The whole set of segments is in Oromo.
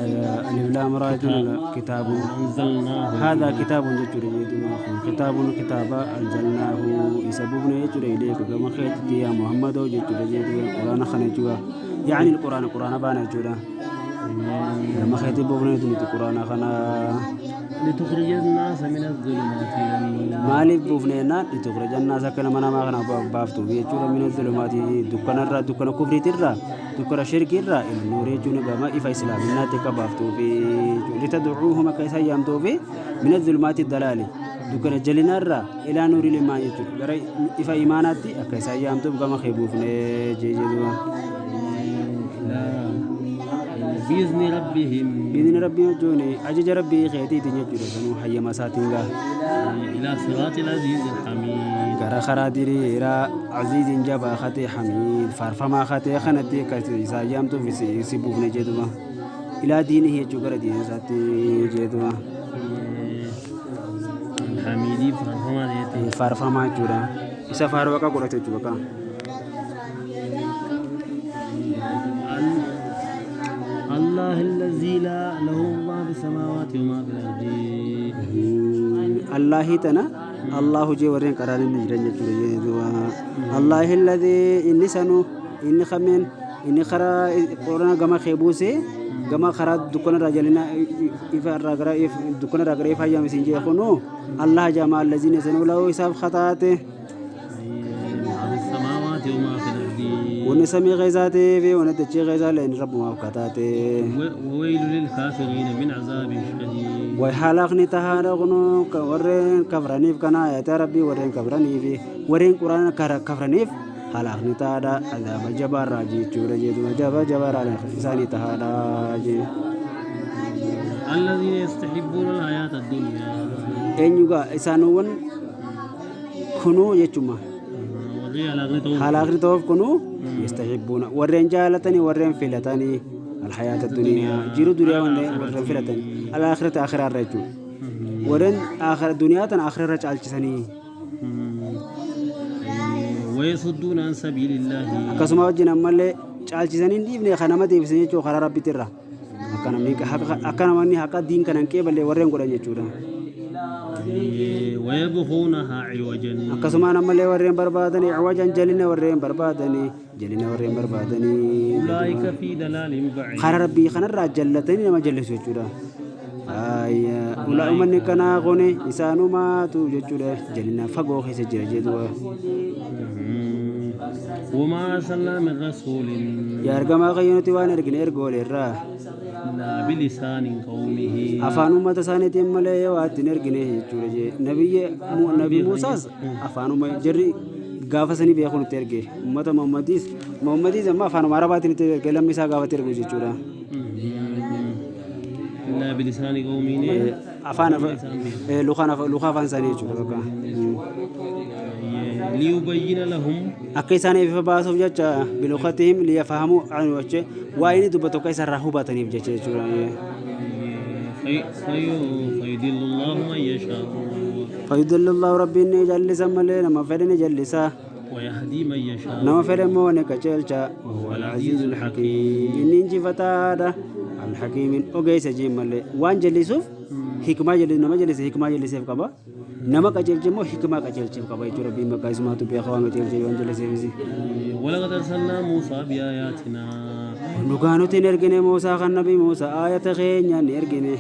ألف لام را كتاب أنزلناه هذا كتاب جتر كتاب كتابا أنزلناه يسببنا يجر إليك كما خيت يا محمد جتر القرآن خنجوا يعني القرآن قرآن بانا جورا لما خيت ببنا يجر القرآن خنا لتخرج الناس من الظلمات إلى النور مالك بوفنينا لتخرج الناس كلمة ما خنا بافتو يجر من الظلمات دكان الرا دكان كفر ترى دكان شرك الرا النور يجون بما إفا إسلامنا تكبافتو في لتدعوهم كيسا يامتو في من الظلمات الضلال دكان جلنا الرا إلى نور الإيمان يجون غير إفا إيماناتي كيسا يامتو بما خيبوفني جيجدوا بإذن ربهم بإذن ربهم جوني أجج ربي خيتي تنجد سنو حي مساتينغا إلى صراط العزيز الحميد غرا خرادري را عزيز جبا خطي حميد فارفما خطي خنتي كيسا يامتو في سيبوفني جدوا إلى دينه يجوغر دين ساتي جدوا الحميدي فارفما ديتي فارفما جورا إسا فاروكا قرأت جوكا الله الذي لا له ما في السماوات وما في الأرض الله تنا الله جي ورين قرار نجرن جدوا الله الذي إني سنو إني خمين إني خرا قرنا جما خيبوسي جما خرا دكان رجلنا إفا رجرا إف دكان رجرا إفا يوم سنجي خنو الله جمع الذين سنو له حساب خطاته ما في السماوات وما في الأرض ونسمي غيزاتي في ونتشي غيزا لأن رب ما وكتاتي وويل للكافرين من عذاب شديد وحالقني تهارغنو ورين كفرنيف كنا يا ربي ورين كفرنيف ورين قرآن كفرنيف حالقني تهادا عذاب جبار راجي چورجي جبا جبار على إنساني تهادا جي الذين يستحبون الحياة الدنيا إنيوغا إنسانون كنو يچما حالاخر توف كنو يستحبون ورين جالتني ورين فلتني الحياة الدنيا جيرو دنيا ورين فلتني الآخرة آخر الرجل ورين آخر الدنيا تن آخر الرجل الجسني ويصدون عن سبيل الله أكسما وجهنا ملة الجسني دي ابن خنمة دي بسني شو خرا ربي ترى أكنا مني حق دين كنن كي بل ورين قران يجورا ويبغونها عوجا أكسما نملة ورين بربادني عوجا جلنا ورين بربادني جلنا ورين بربادني أولئك في دلال بعيد خرا ربي خنا راجلتني لما جلسوا يجورا أي أولئك من كنا غني إنسانو ما توجورا جلنا فجو خيس جرجدوا وما أرسلنا من رسول يا أرجما غيرتي وأنا أرجن أرجول الرا لا بلسان قومه أفانو ما تساني تيم ملي واتن أرجنه جورجي نبي موسى أفانو ما جري غافسني بيكون ترجع متى محمديس ما أفانو ما رباطني ترجع لما يسا غاف ترجع جورا لا بلسان قومه أفان لغة فان ساني جورا ليبين لهم أكيساني في باسوف جت بلغتهم ليفهموا عن وجه وين دبتو كيس الرهوبة تنيف جت جورا فيضل الله من يشاء فيضل الله ربي نجلس ملينا ما فدني نجلسا ويهدي من يشاء نما فدمون كجلجا وهو العزيز الحكيم إني فتادا الحكيم أوجيس جيم ملي وان جلسوف حكمة جلس نما جلس حكمة جلس كبا نما كجلجا مو حكمة كجلجا كبا يجور ربي ما كايس ما تبي خوان كجلجا وان جلس بيزي ولقد أرسلنا موسى بآياتنا نقانو تنرجني موسى خنبي موسى آية خينيا نرجني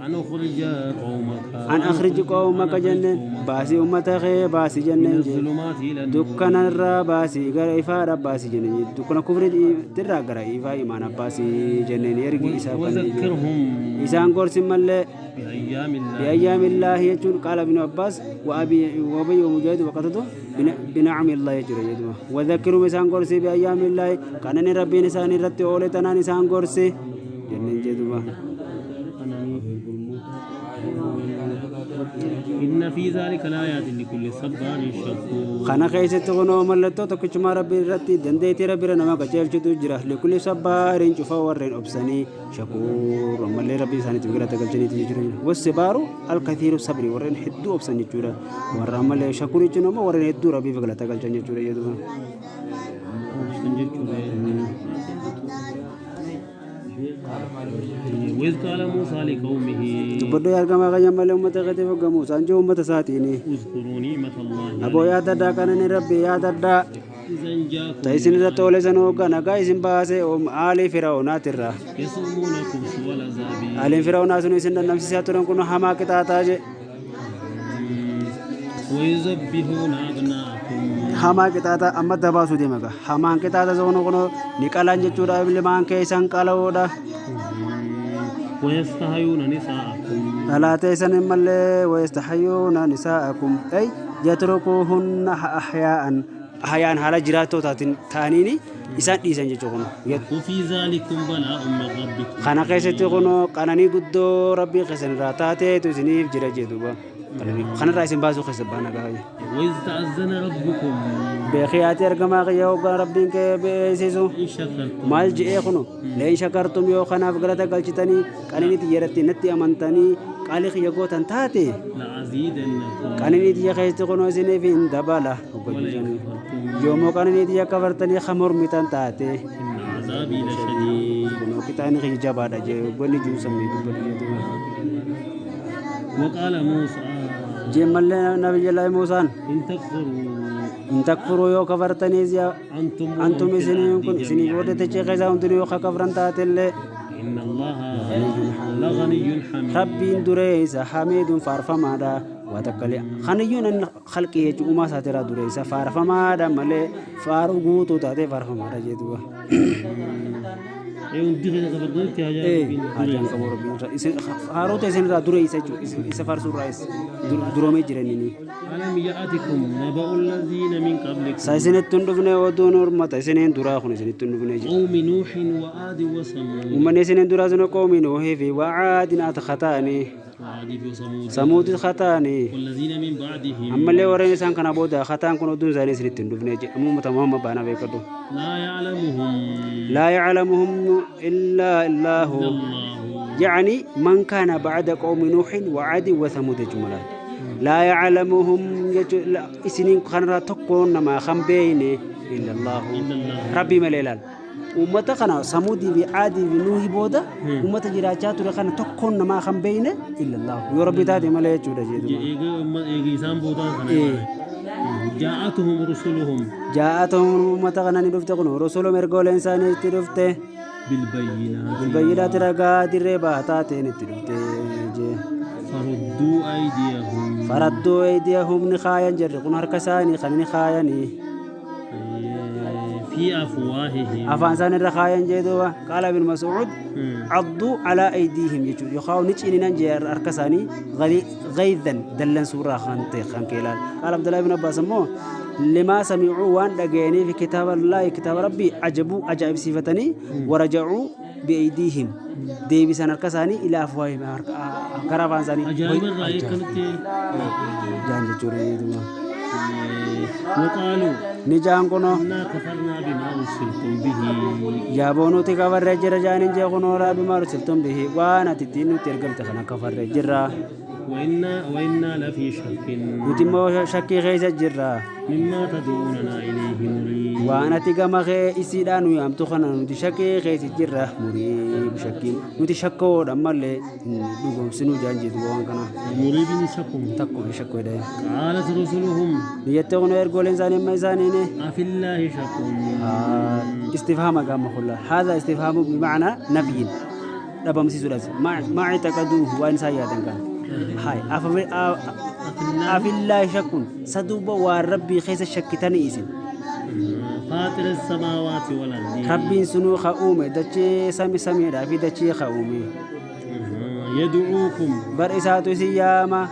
أن أخرج قومك أن أخرج قومك جنة باسي أمتك باسي جنة دكان الرا باسي غير إفا باسي جنة دكان كفر ترى غير إفا إيمان باسي جنة يرجع إسحاق وذكرهم إسحاق قرص ملة بأيام الله بأيام الله يجون قال ابن عباس وأبي وأبي ومجاهد وقتته بنعم الله يجري يدوه وذكرهم إسحاق قرص بأيام الله كان ربي نسان رت أولتنا نسان قرص جنة جدوه إن في ذلك لآيات لكل صبار شكور خنا خيست غنو ملتو تكچما ربي رتي دنديتي ربي نما كچل چتو جرا لكل صبار شفا ورين أبسني شكور ملي ربي ساني تبغرا تكلچني تجرا والصبار الكثير الصبر ورين حدو أبسني جرا ورمل شكور چنو ورين حدو ربي بغلا تكلچني جرا يدو وإذ قال موسى لقومه dubbadhu argamaa kan malee uummata keetiif hogga Muusaan jiru uummata isaatiini اذكروا نعمة الله aboo yaadadhaa kanani rabbi yaadadhaa إذ أنجاكم ta isin irratti oole san hogga nagaa isin baase aalii fir'aunaatirraa يسومونكم سوء العذاب aaliin fir'aunaa sun isin dhandhamsiisaa turan kun hamaa qixaaxaa je ويذبحون أبناءكم hamaa qixaaxaa amma dabaasuu deema gaa hamaan qixaaxa sun kun ni qalan jechuudha ilmaan keessan qala'oodha ويستحيون نساءكم dhalaatee isan mallee wayastaxyuuna nisaa'akum ay yatrukuhunna ahyaa'an ahyaa'an haala jiraattoo taatin ta'aniini isaan dhiisan jechuu kun وفي ذلكم بلاء من ربكم kana keessatti kun qananii guddoo rabbii keessan irraa taateetu isiniif jira jee duuba kanarraa isin baasuu keessa baana gaafayya وإذ تأذن ربكم beekiyaati argamaa kiyya hoggaan rabbiin kee beeksisu إن شكرتم maal je'ee kunu leen shakartum yoo kanaaf galata galchitanii qananii xiyyaratti natti amantanii qaalii kiyya gootan taate لأزيدنكم qananii xiyya keessatti kunoo isiniif hin dabala ولئن كفرتم yoommoo qananii xiyya kafartanii kamormitan taate إن عذابي لشديد kunoo qixaani kiyya jabaadha jee gonni juusamee dubbatu jedhu وقال موسى jee mallee nabiyyallaahi Muusaan إن تكفروا in takfuruu yoo kafartaniis yaa أنتم ومن antum في isiniin الأرض kun isinii جميعا booda dachee keessaa hundinuu yoo kafran taatellee إن الله لغني حميد rabbiin dureessa hamiidun faarfamaadha waa takka illee kaniyyuu namni halqii jechuun uumaa isaatirraa dureessa faarfamaadha malee faaruu guutuu taatee faarfamaadha jedhuba. إيه ودي كفرت يا Ee hajaan qabu rabbiin irraa isin faaroota isinirraa dureessa jechuudha isa faarsuurraa duroomee jiranini. ألم يأتكم نبأ الذين من قبلكم Sa isinitti hin dhufne oduun hormata isiniin duraa kun isinitti hin dhufne jedhu. قوم نوح وعاد وثمود Uummanni isiniin duraa sun qoomi Nuuhii fi Wacaadin ati khataanii وعاد وثمود Samuudis khataanii والذين من بعدهم ammallee warreen isaan kana booda khataan kun oduun isaanii isinitti hin dhufne jedhu amma uummata Muhammad baanaa beekadhu. لا يعلمهم لا يعلمهم إلا الله إلا الله يعني من كان بعد قوم نوح وعاد وثمود جملة لا يعلمهم إسنين خنرا تكون ما خم بين إلا الله إلا الله ربي مليلال ummata kana samuudii fi caadii fi nuuhi booda ummata jiraachaa ture kana tokkoon namaa kan beeyne illa Allah yoo rabbi taate malee jechuudha jedhuma. Eegisaan boodaan kana jaa'atuhum rusuluhum Jaa'atuhum ummata kana ni dhufte kun rusulum ergooleen isaanii itti dhufte bilbayyinaati bilbayyinaati ragaa dirree baataa ta'een itti dhufte jee. farudduu aydiyahum Faradduu eydiyahum ni kaayan jirre kun harka isaanii kan ni kaayanii في أفواههم afaan isaanii irra kaayan jee duuba qaala ibn Mas'uud cadduu alaa aydiihim jechuudha yookaan ni ciniinan jee harka isaanii gaydan dallan suuraa kan ta'e kan keelaan qaala Abdullahi ibn Abbaas immoo limaa samicuu waan dhaga'aniif kitaaba Allaahi kitaaba Rabbii ajabuu ajaa'ibsiifatanii warajacuu biaydiihim deebisan harka isaanii ilaa afwaahihim gara afaan isaanii ajaa'iba irraa eekkanutti jaan jechuudha duuba وقالوا ni jaan kunoo إنا كفرنا بما أرسلتم به yaaboo nuti kafarree jira jaaniin jee kunoo bimaa ursiltum bihi waan ati ittiin nutti ergamte kana kafarree jirra وإنا لفي شك nuti immoo shakkii keessa jirra مما تدعوننا إليه مريب waan ati gama kee isiidhaan nu yaamtu kana nuti shakkii keessa jirra muriib shakkiin nuti shakkoodha malee hin dhugoomsinuu jaan jedhu waan kana مريب شك takkuma shakkoodha قالت رسلهم biyyatti kun ergooleen isaanii amma isaaniin أفي الله شك استفهام قام خلا هذا استفهام بمعنى نفي dhabamsiisuudhaas maa ictaqaduuhu waan isaan yaadan kan hay afillaahi shakkun saduuba waan rabbii keessa shakkitanii isin فاطر السماوات والأرض rabbiin sunuu ka uume dachee sami samiidhaa fi dachee ka uume يدعوكم bar isaatu isin yaama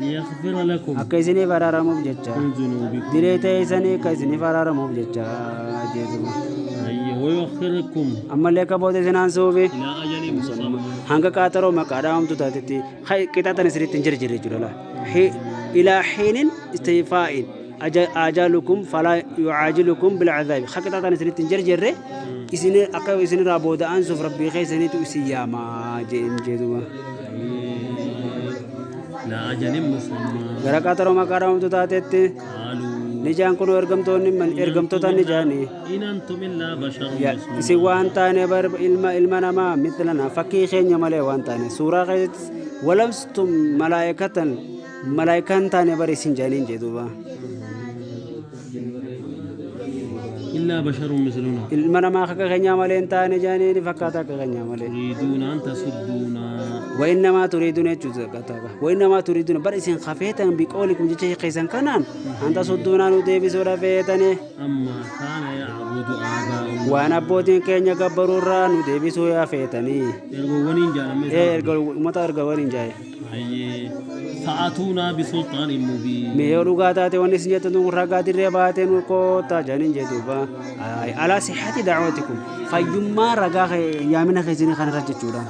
ليغفر لكم akka isiniif araaramuuf jecha من ذنوبكم diree ta'e isanii akka isiniif araaramuuf jecha jedhu ويؤخركم ammallee akka booda isin aansuufi إلى أجل مسمى hanga qaaxaroo maqaa dhaamtu taatetti qixaaxan isinitti hin jirjirre jechuudha laa ilaa xiinin istifaa'in ajalukum falaa yucaajilukum bilcadaabi ha qixaaxan isinitti hin jirjirre isin akka isinirraa booda aansuuf rabbii keessaniitu isin yaamaa jeen jedhuma إلى أجل مسمى gara qaaxaroo maqaa dhaamtu taatetti قالوا ni Ni jaan kunoo ergamtoonni ergamtoota ni jaani. In antum illaa basharun Ya, mislunaa. isin waan taane bar ilma namaa mitlana fakkii keenya malee waan taane suuraa keessatti walamstum malaayikatan malaayikaan taane bar isin jaaniin jee duuba. Illaa basharun mislunaa. Ilma namaa akka keenyaa malee hin taane jaaniin fakkaata akka keenyaa malee. Turiiduuna an tasudduunaa. وإنما تريدون وإنما تريدون بر إسن خفيتا بقولكم جتشي خيسان كنان أن تصدونا نديبسوا فيتني Ammaa kaana ya'budu aabaa'ukum. waan abbootiin keenya gabbaruurraa nu deebisuu yaa feetanii. Ergoowwaniin jaalame Ee erga uummata erga waliin jaaye. Hayyee. Fa'atuunaa bisulxaanin mubiin. Mee yoo dhugaa taate wanni isin jettan tun ragaa dirree baatee nu koottaa jedhaniin jee duuba. Alaa sihhati da'watikum fayyummaa ragaa yaamina keessanii kanarra jechuudha.